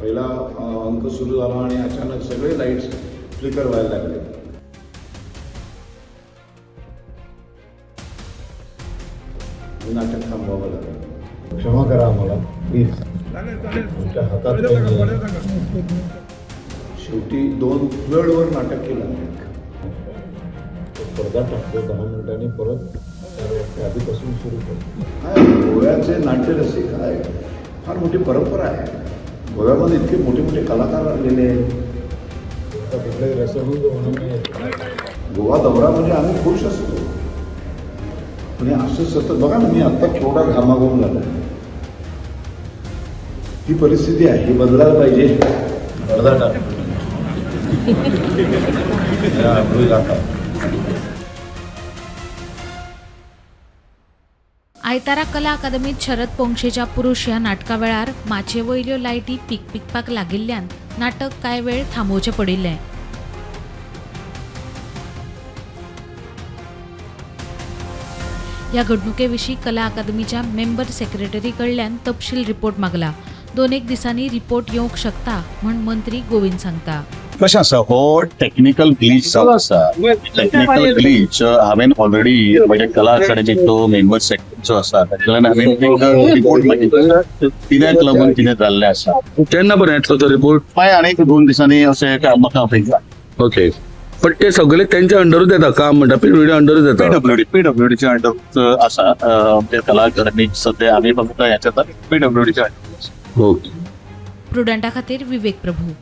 पहिला अंक सुरू झाला आणि अचानक सगळे लाईट्स फ्लिकर व्हायला लागले. हे नाटक थांबवावं लागलं. क्षमा करा आम्हाला, प्लीज. आमच्या हातात काही नाही. शेवटी दोन फ्लडवर नाटक केलं आम्ही. तो पडदा टाकतो, 10 मिनिटांनी परत 4 वाजता आधीपासून सुरू करतो. काय, गोव्याचे नाट्यरसिक काय फार मोठी परंपरा आहे. गोव्यामध्ये इतके मोठे मोठे कलाकार आलेले आहेत. आता कुठलाही रसभंग होणार नाही. गोवा दौरा म्हणजे आम्ही खुश असतो, पण हे असं सतत बघा ना, मी आत्ता केवढा घामाघूम झाला. ही परिस्थिती आहे, ही बदलायला पाहिजे. पडदा टाकतो. या, अब्रू जाता. आयतारा कला अकादमीत शरद पोंक्षेच्या पुरुष ह्या नाटका वेळार माचये वयल्यो लायटी पिकपिकपाक लागिल्ल्यान नाटक कांय वेळ थांबोवचें पडिल्लें. ह्या घडणुके विशीं कला अकादमीच्या मेंबर सेक्रेटरी कडल्यान तपशील रिपोर्ट मागला. दोन एक दिसांनी रिपोर्ट येवंक शकता म्हण मंत्री गोविंद सांगता. कशें आसा, हो टॅक्निकल ग्लीच जावन आसा. टॅक्निकल ग्लीच हांवें ऑलरेडी म्हणजे कला अकादमीचो मेंबर सेक्रेटरी जो आसा ताच्या हांवें एक रिपोर्ट मागितलो, कित्याक लागून कितें जाल्लें आसा. केन्ना पर्यंत येतलो तो रिपोर्ट? मागीर आनीक 2 दिसांनी अशें म्हाका आपयता. ओके, पण ते सगळे त्यांच्या अंडरूच येता काम म्हणटा, पीडब्ल्यूडी अंडरूच येता. पीडब्ल्यूडी, पीडब्ल्यूडीच्या अंडर आसा. ते कला अकादमी सध्या आमी फक्त हेच्या पीडब्ल्यूडीच्या अंडर. ओके. प्रुडंटा खातीर विवेक प्रभू.